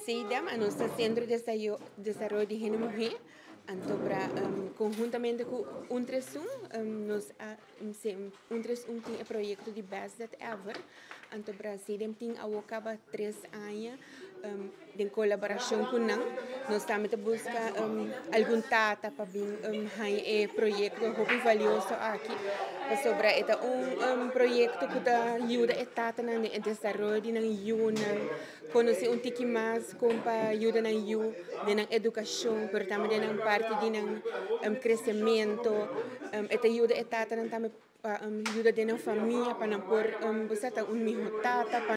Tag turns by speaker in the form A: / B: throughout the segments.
A: CIDEM, nos Sentro di Desaroyo di Hende Muhé, anto pa konhuntamente ku 131, nos 131 tin e proyekto di Best Dad Ever, anto pa CIDEM tin awor kaba 3 aña di kolaborashon ku nan. Nos tambe ta buska algun tata pa bin e proyekto hopi valioso aki. Sobre e un proyekto ku ta yuda e tata na desaroyo di nan yunan, konosé un tiki mas kon pa yuda nan yu den edukashon, pero tambe den parti di nan kresementu. E ta yuda e tata tambe pa yuda den famia pa nan por ta un mihó tata. Pa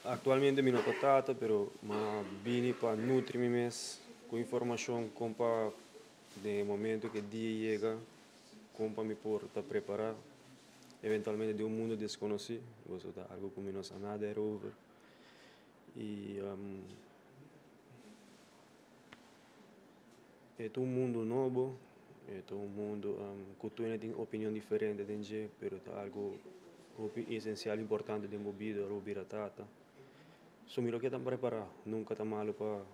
B: Aktualmente mi no ta tata, pero m'a bini pa nutri mi mes ku informashon kon pa den momento ku e dia yega, kon pa mi por ta prepará eventualmente den un mundu deskonosí, bo ta algu ku mi no sa nada erover. I e un mundu nobo, e un mundu ku tur tin opinion diferente di dje, pero ta algu esensial, importante den bida, bo bira tata. So mi ke ta prepará, nunka ta malu pa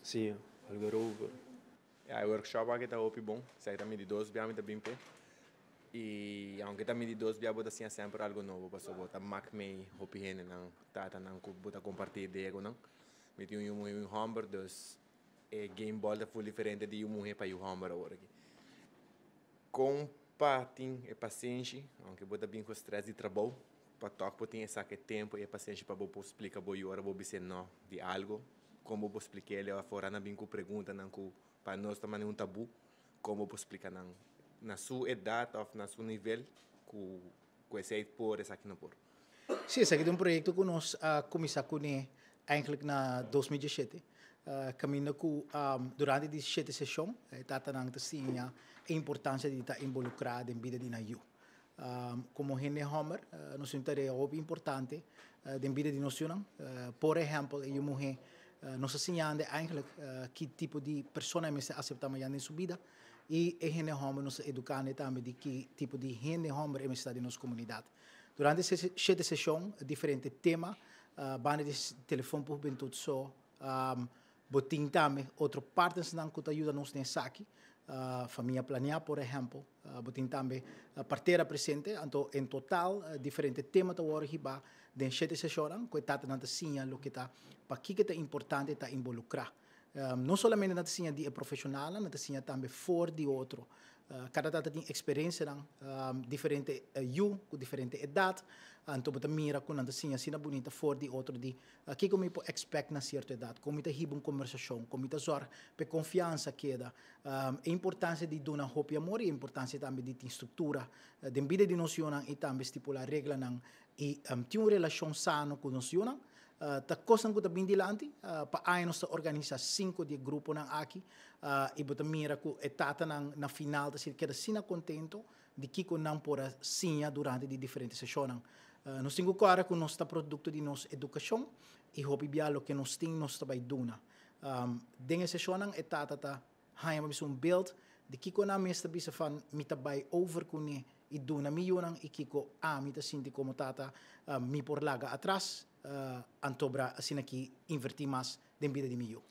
B: si algu erover.
C: Ja, e workshop aki ta hopi bon. Esaki ta mi di dos bia mi ta bin pe. I aunke ta mi di dos bia, bo ta siña semper algu nobo, paso bo ta mak mei hopi hende nan tata nan ku bo ta kompartí idea ku nan. Mi tin un muhé, un hòmber, dus e game ball ta full diferente di un muhé pa un hòmber awor aki. Kon pa tin e pasenshi, aunke bo ta bin ku stress di trabou, pa toch bo tin esaki tempu i pasenshi pa bo por splika bo yu ora bo bis'é no di algu, kon bo por splik'é afora nan bin ku pregunta nan ku pa nos ta un tabú, kon bo por splika nan na su edat òf na su nivel ku esei por, esaki no por.
D: Si, esaki ta un proyekto ku nos a kuminsá kuné eigenlijk na 2017. Kaminda ku durante di shete seshon, tatanan ta siña e importansia di ta involukrá den bida di nan yu. Komo hende hòmber, nos tin un tarea hopi importante den bida di nos yunan. Por ehèmpel, e muhé, nos ta siñando eigenlijk ki tipo di persona mester aseptá mañan den su bida. I e hende hòmber, nos ta edukando tambe di ki tipo di hende hòmber mester ta den nos komunidat. Durante shete seshon, diferente tema, banda di telefòn pa hubentut so, bo tin tambe otro partners ku ta yuda nos den esaki, Famia Planea, por ehèmpel, bo tin tambe partera presente, anto en total diferente tema ta wòrdu hibá den shete seshon, ku tatanan ta siña loke ta pakiko ta importante ta involukrá. No solamente nan ta siña di profeshonal, nan ta siña tambe for di otro. Kada tata tin eksperensia diferente, yu ku diferente edat, anto bo ta mira ku nan ta siña asina bunita for di otro di kiko mi por expect na sierto edat, kon mi ta hiba un kombersashon, kon mi ta zorg pa konfiansa keda, e importansia di duna hopi amor i e importansia tambe di tin struktura den bida di nos yunan i tambe stipulá reglanan i tin un relashon sano ku nos yunan. Ta kosnan ku ta bin dilanti, pa aña nos ta organisá sinku di gruponan aki i bo ta mira ku e tatanan na final ta keda asina kontentu di kiko nan por a siña durante di diferente seshonnan. Nos tin ku kòrda ku nos ta produkto di nos edukashon i hopi bia loke nos tin nos ta bai duna. Den e seshonnan e tata ta haña un beeld di kiko nan mes ta bisa van mi ta bai over kuné i duna mi yunan i kiko ami ta sinti komo tata mi por laga atras, anto bra asina ki invertí mas den bida di mi yu.